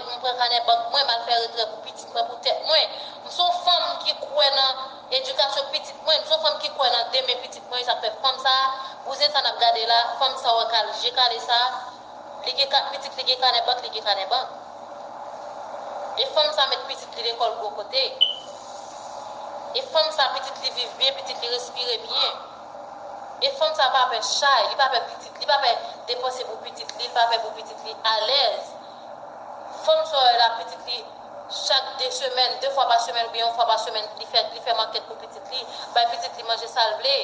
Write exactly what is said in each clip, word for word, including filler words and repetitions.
m pran kanè bank mwen, m al fè retrè pou pitit mwen, pou tèt mwen. M se yon fanm ki kwè nan edikasyon pitit mwen, m se yon fanm ki kwè nan demen pitit mwen, sa fè fanm sa, bouzen sa n ap gade la, fanm sa wè kal, je kale sa, li gen kat pitit, li gen kanè bank, li gen kanè bank. E fanm sa met pitit li lekòl gwo kote. E fanm sa pitit li viv byen, pitit li respire byen. E fanm sa pa pè chay, li pa pè pitit, li pa pè depanse pou pitit li, li pa pè pou pitit li alèz. Fanm sa w wè la, pitit li chak de semèn, de fwa pa semèn oubyen yon fwa pa semèn, li fè, li fè makèt pou pitit li, bay pitit li manje sa l vle.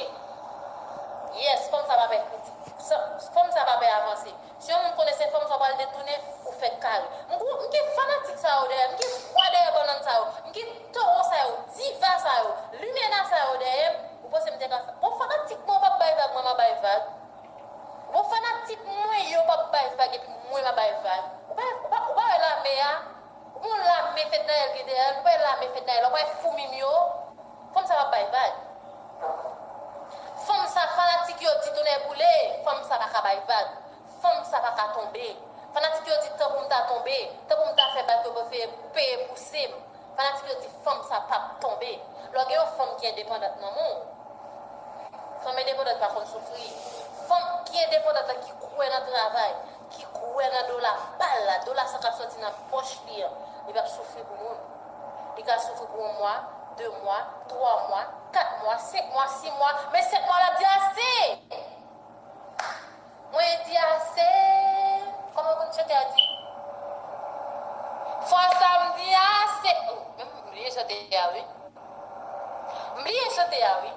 Yes, fanm sa pa pè pitit. Sa, fanm sa pa pè avanse. Si yon moun konnen se fanm sa w pral detounen, ou fèk kare. M gou, m gen fanatik sa yo dèyè, m gen bwa dèyè bannann sa yo, m gen towo sa yo, diva sa yo, limena sa yo dèyè m, ou panse m te ka fè. Bon, fanatik mwen yo p ap bay vag, mwen m a bay vag. Bon, fanatik mwen yo p ap bay vag, epi mwen m a bay vag. Ou pa, ou pa, ou pa wè lame a? Ou pa wè lame Fednaelle gen dèyè l? Ou pa wè lame Fednaelle? Ou pa wè foumi m yo? Fanm sa p ap bay vag. Fanm sa, fanatik yo di tonnè boule, fanm sa pa ka bay vag. Fanm sa pa ka tonbe. Fanatik yo di tanpou m ta tonbe, tanpou m ta fè bak yo peye, peye pouse m. Fanatik yo di fanm sa p ap tonbe. Lè w gen yon fanm ki endepandant nan men w, fanm endepandant pa konn soufri. Fanm ki endepandant lan ki kwè nan travay, ki kwè nan dola pa l la, dola sa k ap sòti nan pòch li an, li p ap soufri pou moun. Li ka soufri pou yon mwa, de mwa, twa mwa, kat mwa, senk mwa, sis mwa, men sèt mwa l ap di ase! Mwen di ase. Kòman konn chante a di? Fwa sa m di ase. Oh, menm m bliye chante a wi. M bliye chante a wi.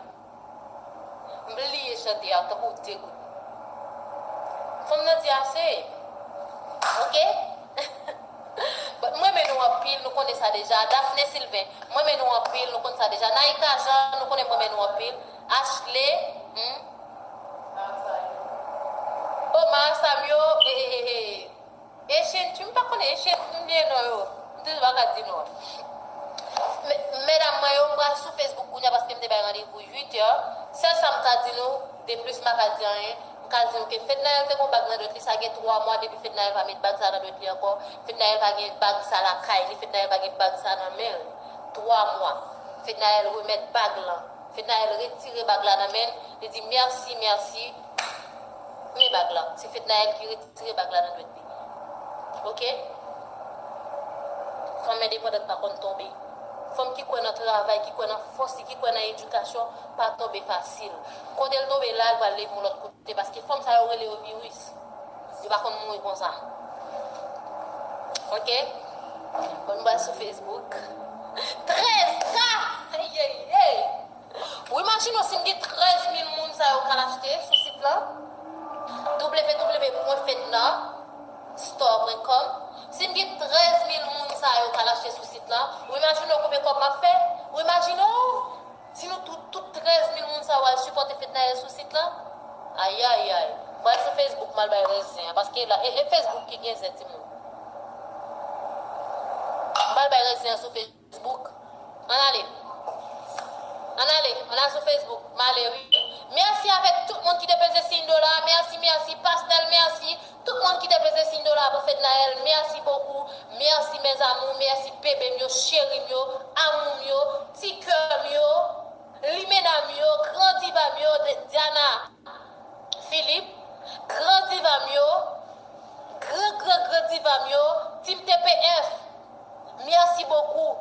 M bliye chante a tankou degoute. Fanm nan di ase. Ok? But m renmen nou anpil, nou konnen sa deja. Daphne Sylvain, m renmen nou anpil, nou konn sa deja. Naïka Jean, nou konnen m renmen nou anpil. Ashley, hmm? Omar Samio, e, e, e, e. Echentu, m pa konnen Echentu, m bliye non yo. M toujou pa ka di non. Medam mwen yo, m pral sou Facebook kounye a paske m te bay randevou uit è. Sèl sa m ka di nou, de plis m pa ka di anyen. M ka di nou ke Fednaelle te gon bag nan dwèt li, sa gen twa mwa depi Fednaelle pa met bag sa nan dwèt li ankò. Fednaelle pa gen bag sa lakay li, Fednaelle pa gen bag sa nan men l. Twa mwa. Fednaelle remèt bag lan. Fednaelle retire bag la nan men l, li di mèsi, mèsi. Men bag la. Se Fednaelle ki retire bag la nan dwèt li. Ok? Fanm endepandant pa konn tonbe. Fanm ki kwè nan travay, ki kwè nan fòs li, ki kwè nan edikasyon, pa tonbe fasil. Kote l tonbe la, l pral leve yon lòt kote. Se paske fanm sa yo rele yo viris. Yo pa konn mouri konsa. Ok? Bon, m pral sou Facebook. Trèz K! Ayayay! Ou imajine w si m gen trèz mil moun sa yo k al achte sou sit lan? W W W pwen fedna store pwen com. Si m gen trèz mil moun sa yo k al achte sou sit lan, ou imajine w konbyen kòb m ap fè? Ou imajine w? Si nou tout, tout trèz mil moun sa yo al sipòte Fednaelle sou sit lan, ayayay. Mwen sou Facebook, m al bay rèzen an, paske la, e, e Facebook ki gen zen, timoun. M al bay rèzen an sou Facebook. Ann ale. Ann ale, ann al sou Facebook. M ale, wi. Mèsi avèk tout moun ki te peze siy dola. Mèsi, mèsi, Pasnèl, mèsi. Tout moun ki te peze siy dola pou Fednaelle, mèsi bokou. Mèsi, mes amours, mèsi, bebe m yo, cheri m yo, amour m yo, ti kè m yo, limena m yo, gran diva m yo, Diana Philippe, gran diva m yo, gran, gran, gran diva m yo, Team T P F. Mèsi bokou.